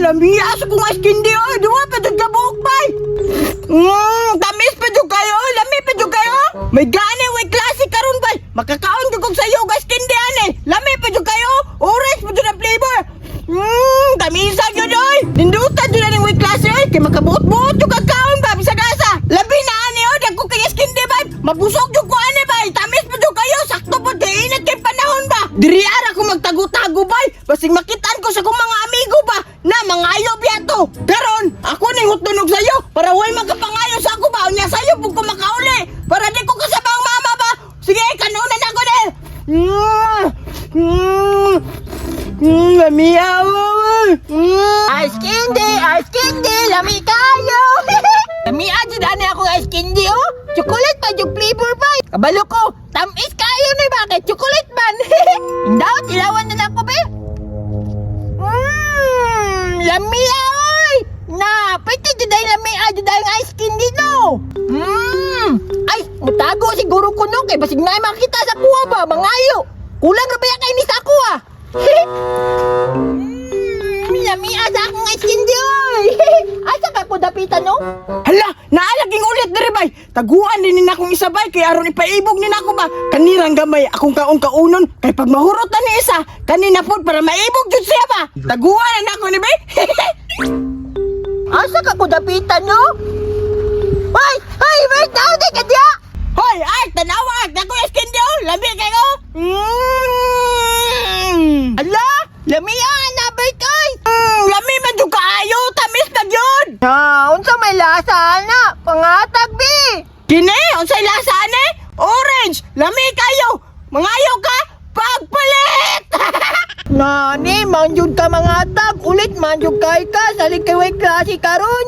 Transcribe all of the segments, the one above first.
Lami asa kong ice candy oy. Duha pa jud ka buok bay. Tamis pa jud kayo, oy. Lami pa jud kayo. May gani way klase karon bay. Makakaon jud kog sayo og ice candy ani. Lami pa jud kayo. Orange pa jud ang flavor. Tamisa jud oy. Nindutan jud ani way klase oy kay makabuot-buot jud kag kaon ba bisag asa. Labi na ani oy, dagko kay ice candy bay. Mabusog jud ko ani bay. Tamis pa jud kayo. Sakto po kay init kay panahon ba. Diri ara ko magtago-tago bay. Basig makitaan ko sa akong mga amigo ba na mangayo biya to. Karon, ako ning hutdunog sayo para way makapangayo sa ako ba. Unya sayo pud ko makauli para di ko kasabang mama ba. Sige, kanunan ako din. Lami. Ice candy, ice candy, lami kayo. Lami jud ani ako ice candy oh. Chocolate pa yung flavor ba. Kabalo ko, tamis kayo ni ba kay chocolate man. Indaw, tilawan na lang ko be. Lami oy. Na, pwede jud ay lami jud ay ice candy no. Ay, mutago siguro ko no kay basig na makita sa kuha ba, mangayo. Kulang ra ba yan kay ni sa ako ah. Lami sa akong ice candy oy. Asa ka ko dapitan no? Hala, naalaging ulit diri bay. Taguan din ni akong isa bay kay aron ipaibog ni nako ba. Kanirang gamay akong kaon-kaunon kay pag mahurot na ni isa, kanina pod para maibog jud siya ba. Taguan na nako ni bay. Asa ka ko dapitan no? Ay, ay, wait, now di ka diya. Hoy, ay tanawa dako ice candy oh, lami kayo. Ala, lami na bait oy. Lami man jud kaayo, tamis na gyud. Na, unsa may lasa ana? Pangatag bi. Kini, unsay lasa ani? Orange, lami kayo. Mangayo ka, pagpalit. Nani, man jud ka mangatag, ulit man jud kay ka, salig kay way klase karon.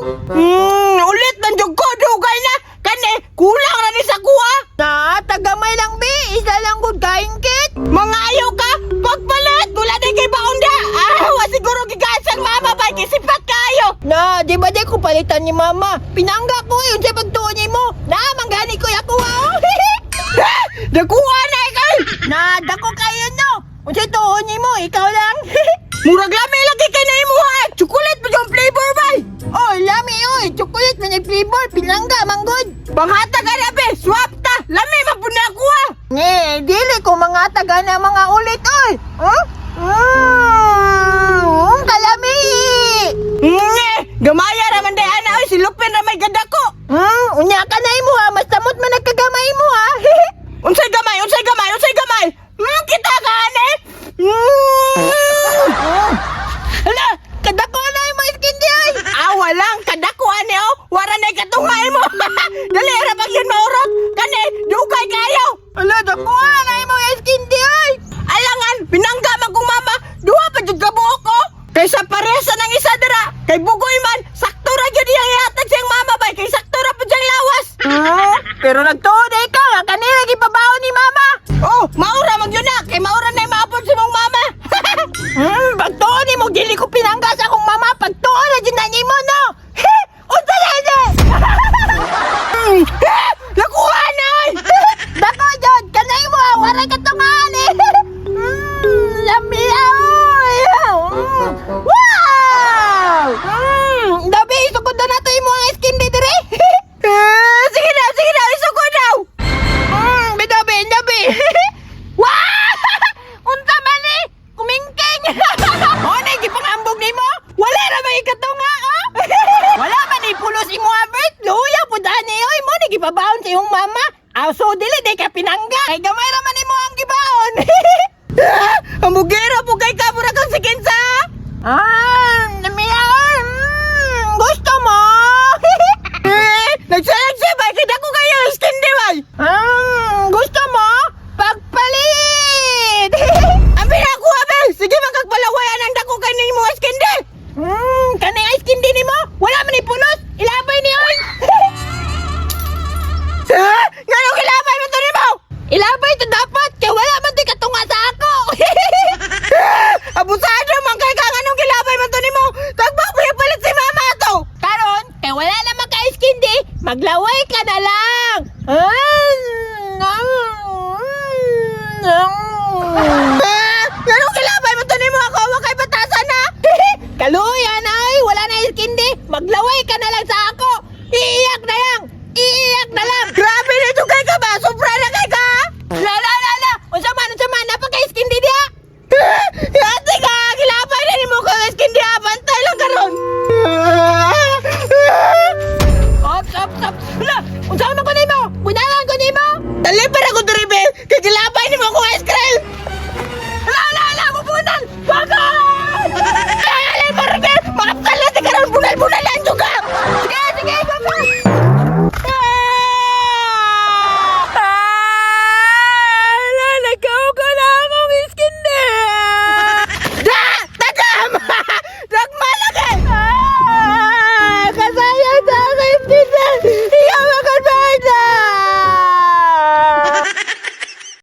Ulit man jud ko dugay na. Kani, kulang na ni sa kuha. Na, tagamay lang bi, isa lang gud kaingkit. Mangayo ka, pagpalit. Wala din kay baon da. Ah, wa siguro gigasang mama ba kay sipat kayo. Na, di ba di ko palitan ni mama? Pinangga ko yun sa pagtuon nimo. Na, manggani ko ako oh. Nakuha na ikaw. Na, dako kayo no. Unsay tuon nimo, ikaw lang. Murag lami lagi kay na imo ha. Chocolate pa yung flavor bay. Oh, lami oy, chocolate man yung flavor, pinangga manggod. Panghatag ka na be, swap ta. Lami man pud na kuha. Ne, dili ko mga taga na mga ulit oy. Huh? Kalami. Nge, gamaya ra man day ana oy, si Lupin ra may gadako. Unya ka na imo ha, mas samot man nagkagamay mo ha. Unsay gamay, unsay gamay, unsay gamay? Kita ka ane? Hala, kadako na imo iskindi oy. Ah, walang kadako ani oh. Wara na katungay mo. Dali ra pag yun maurot. Kani, dugay kayo. Hala, dako na imo iskindi oy. Alangan, pinangga man kong mama, duha pa jud ka buok oh. Kaysa paresa ng isa dira, kay bugoy man, sakto ra gyud iyang ihatag siyang mama bay, kay sakto ra pud siyang lawas. Pero nagtuon